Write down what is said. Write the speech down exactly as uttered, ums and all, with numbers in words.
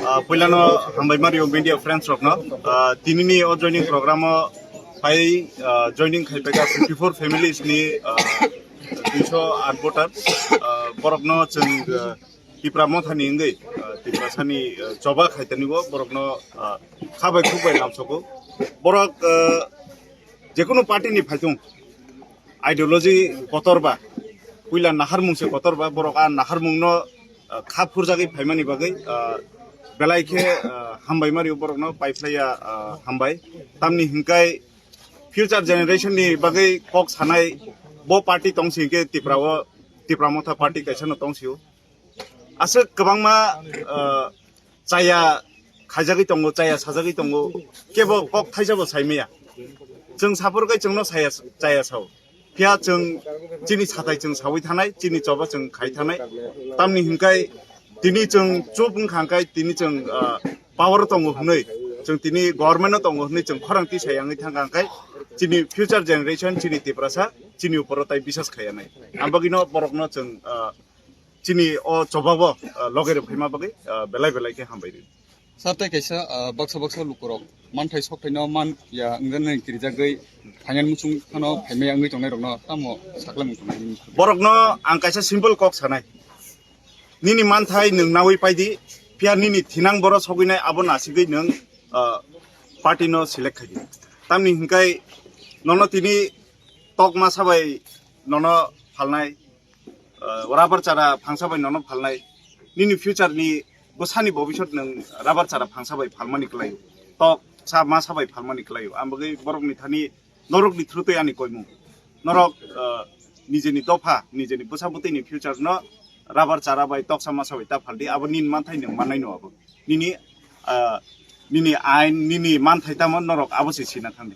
Ah, puilano hambai mario media friends rokno. Ah, tinini o joining program o phai, ah, joining khaipaika fifty four families ni, ah, duiso aat voter. Ah, borokno chwng, ah, Tipra Mothani wngwi, ah, Tiprasani, ah, choba khaitanibo borokno, ah, khabai khukbai lamsogo. Borok, ah, jekunu party ni phaitung ideology kotor ba, puila naharmung se kotor ba, borok a naharmung no, ah, kha phurjagwi phaimani bagwi, ah, belai khe, ah, hambai mario borok no paiphlaiya, ah, hambai. Tamni hinkai future generation ni bagwi kok sanai bo party tong si hinkhe Tipra o, Tipra Motha party kaisa no tong sio. Aswk kwbangma, ah, chaya khaijagwi tongo, chaya sajagwi tongo, kebo kok thaisabo saimaya. Chwng saphuru kai chwngno saya, chaya sao. Phiya chwng chini sathai chwng sawi thanai, chini choba chwng khai thanai. Tamni hinkai tini chwng chup wngkha hinkai tini chwng, ah, power tongo hwnwi, chwng tini government o tongo hwnwi chwng khorang tisai yangwi thangkha hinkai chini future generation, chini Tiprasa, chini uporo tai bisas khaiya nai. Ambagino borokno chwng, ah, chini o chobabo, ah, loge rw phaima bagwi, ah, belai belai khe hambai rw. Sir, tei kaisa, ah, baksa baksa lukurok manthai sokthai no man ya wngjaknai kirijagwi phainani muchung phano phaimai wngwi tongnai rokno tamo sakla muchung nai? Borokno ang kaisa simple kok sanai. Nini manthai nwng nawi paidi, phiya nini thinang boro sogwinai abo nasigwi nwng, ah, party no select khaidi. Tamni hinkai nono tini tok masa bai nono phalnai, ah, rubber chara phangsa bai nono phalnai, nini future ni bwsani bobisot nwng rubber chara phangsa bai phalmani kwlaio, tok sa masa bai phalmani kwlaio. Ang bagwi borokni thani norokni through twi ani koimung, norok, ah, nijeni dopha, nijeni bwsa bwtwini future no rubber chara bai toksa masa bai ta phaldi, abo nini manthai nwng mannai no abo. Nini, ah, nini ain, nini manthai tamo norok abo se sina thangdi.